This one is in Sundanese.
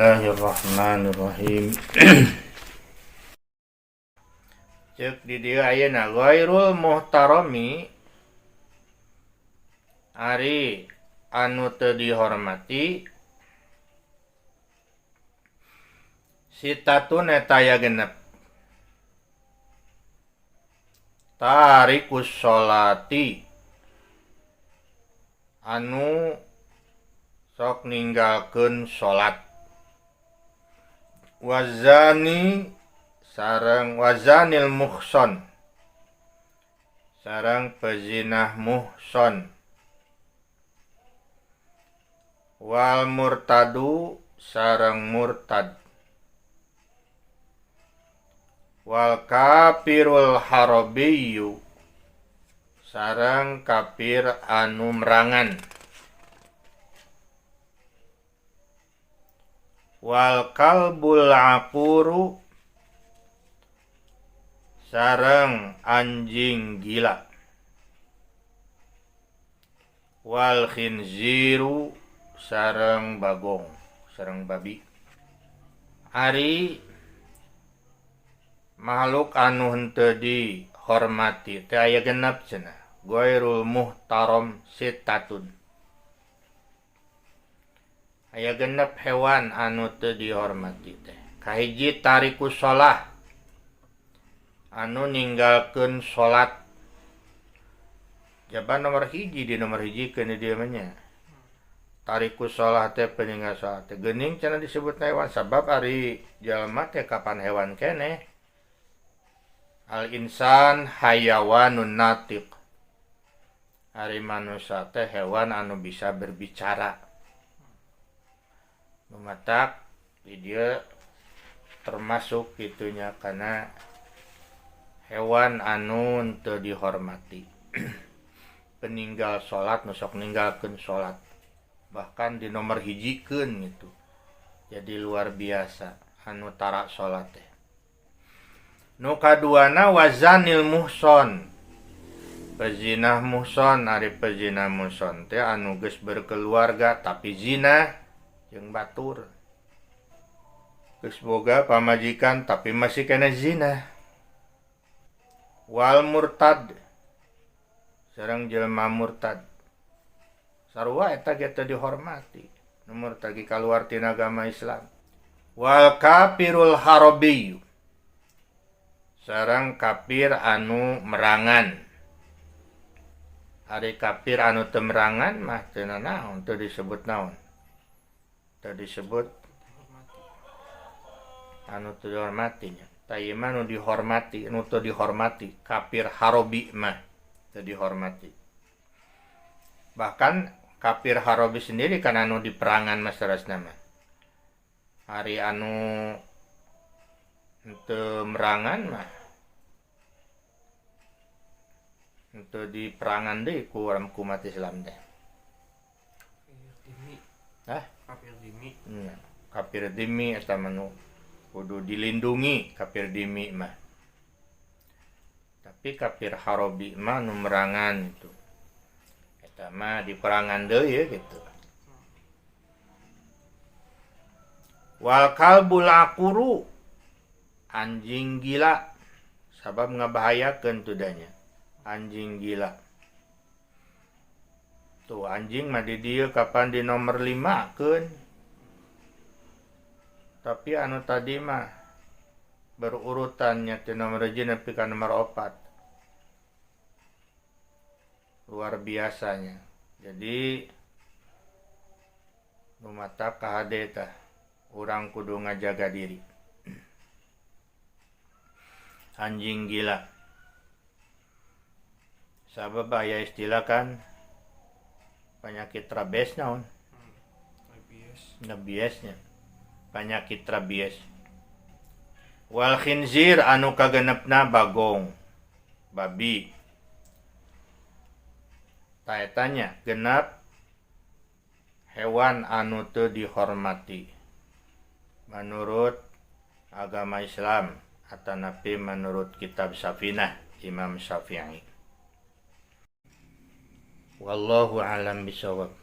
Bismillahirrahmanirrahim. Cek di dieu ayeuna ghairul muhtarami ari anu teu dihormati sitatun eta aya genep tarikus sholati anu sok ninggalkeun salat wazani sareng wazanil muhson sareng pezinah muhson wal murtadu sareng murtad wal kafirul harabiyyu sareng kafir anu merangan wal kalbul aquru sareng anjing gila wal khinziru sareng bagong sareng babi. Ari makhluk anu henteu dihormati teh aya genep cenah ghairul muhtaram sittatun aya genep hewan anu teu dihormati teh. Kahiji tarikus shalah anu ninggalkeun salat. Jaban nomor hiji di nomor hiji keun di dieu mah nya. Tarikus shalah teh peninggal salat teh geuning cenah disebut hewan sabab ari jalma teh kapan hewan keneh. Al insan hayawanun natiq. Ari manusia teh hewan anu bisa berbicara. Matak di dieu termasuk kitunya karena hewan anu teu dihormati. Peninggal salat nu sok ninggalkeun salat. Bahkan di nomor hijikeun gitu. Jadi luar biasa anu tara salat teh. Nu kaduana wazanil muhson. Pezinah muhson, ari pezinah muhson teh anu geus berkeluarga tapi zina jeung batur. Geus boga pamajikan tapi masih kena zina. Wal murtad sareng jelema murtad. Sarua eta ge teu dihormati. Nu murtad ge kaluar tina agama Islam. Wal kafirul harabiyyu sareng kafir anu merangan. Ari kafir anu teu merangan mah teu nanaon, teu disebut naon. Teu disebut anu teu dihormati nya. Tah ieu mah nu dihormati, nu teu dihormati, kafir harobi mah teu dihormati. Bahkan kafir harobi sendiri kan anu diperangan mah sarasna mah. Ari anu teu merangan mah henteu diperangan deui ku urang umat Islam teh. Hah? Kafir dimi. Nya, kafir dimi eta mah nu kudu dilindungi kafir dimi mah. Tapi kafir harobi mah nu merangan itu. Eta mah diperangan deui ya gitu. Wal kalbul aquru anjing gila sabab ngabahayakeun tudanya. Anjing gila. Tuh anjing mah di dieu kapan di nomor 5 keun. Tapi anu tadi mah berurutannya ti nomor 1 nepi ka nomor 4. Luar biasanya. Jadi nu mata kahade tah urang kudu ngajaga diri. Anjing gila. Sabab aya istilah kan penyakit rabies naon? Rabies. Rabiesnya. Penyakit rabies. Wal khinzir anu kagenepna bagong, babi. Tah eta nya genep hewan anu teu dihormati menurut agama Islam atanapi menurut kitab Safinah Imam Syafi'i. Wallahu a'lam bishawab.